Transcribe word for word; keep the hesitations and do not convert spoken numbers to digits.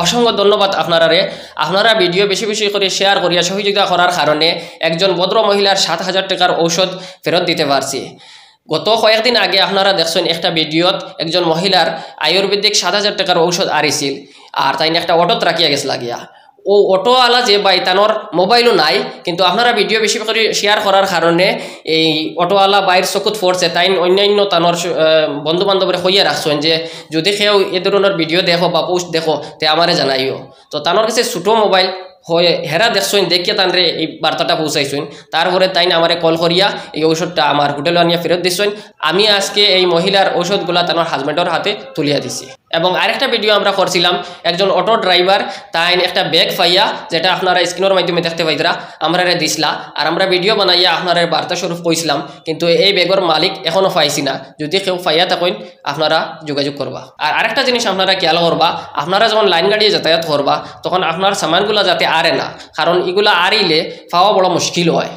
অসংখ্য ধন্যবাদ আপনারারে। আপনারা ভিডিও বেশি বেশি করি শেয়ার করিয়া সহযোগিতা করার কারণে একজন ভদ্র মহিলার সাত হাজার টাকার ঔষধ ফেরত দিতে পারছি। গত কয়েকদিন আগে আপনারা দেখছইন একটা ভিডিওত একজন মহিলার আয়ুর্বেদিক সাত হাজার টাকার ঔষধ আরিছিল, আর তাইন একটা অটোত রাখিয়া গেছলা গিয়া। ও অটোআলা যে ভাই, তানর মোবাইলও নাই, কিন্তু আপনারা ভিডিও বেশি করি শেয়ার করার কারণে এই অটোআলা ভাইর চকুত পড়ছে। তাইন অন্যান্য তানর স-, আহ, বন্ধু বান্ধবরে কইয়া রাখছইন যে যদি কেউ এ ধরনর ভিডিও দেখো বা পোস্ট দেখো, তে আমারে জানাইও। তো তানর কাছে ছোটো মোবাইল, হেরা দেখছইন, দেখিয়া তানরে এই বার্তাটা পৌঁছাইছইন। তারপরে তাইন আমারে কল করিয়া এই ঔষধটা আমার হোটেলো আনিয়া ফেরত দিছইন। আমি আজকে এই মহিলার ঔষধগুলা তানর হাজব্যান্ডর হাতে তুলিয়া দিছি। এবং আরেকটা ভিডিও আমরা করছিলাম, একজন অটো ড্রাইভার, তাইন একটা ব্যাগ পাইয়া, যেটা আপনারা স্ক্রিনর মাধ্যমে দেখতে পাইতরা, আমরারে দিছলা, আর আমরা ভিডিও বানাইয়া আপনারারে বার্তা স্বরূপ কইছিলাম, কিন্তু এই ব্যাগর মালিক এখনো পাইছি না। যদি কেউ পাইয়া থাকইন, আপনারা যোগাযোগ করবা। আর আরেকটা জিনিস আপনারা খেয়াল করবা, আপনারা যখন লাইন গাড়িয়ে যাতায়াত করবা, তখন আপনার সামানগুলা যাতে আরে না, কারণ ইগুলা আরিলে পাওয়া বড় মুশকিল হয়।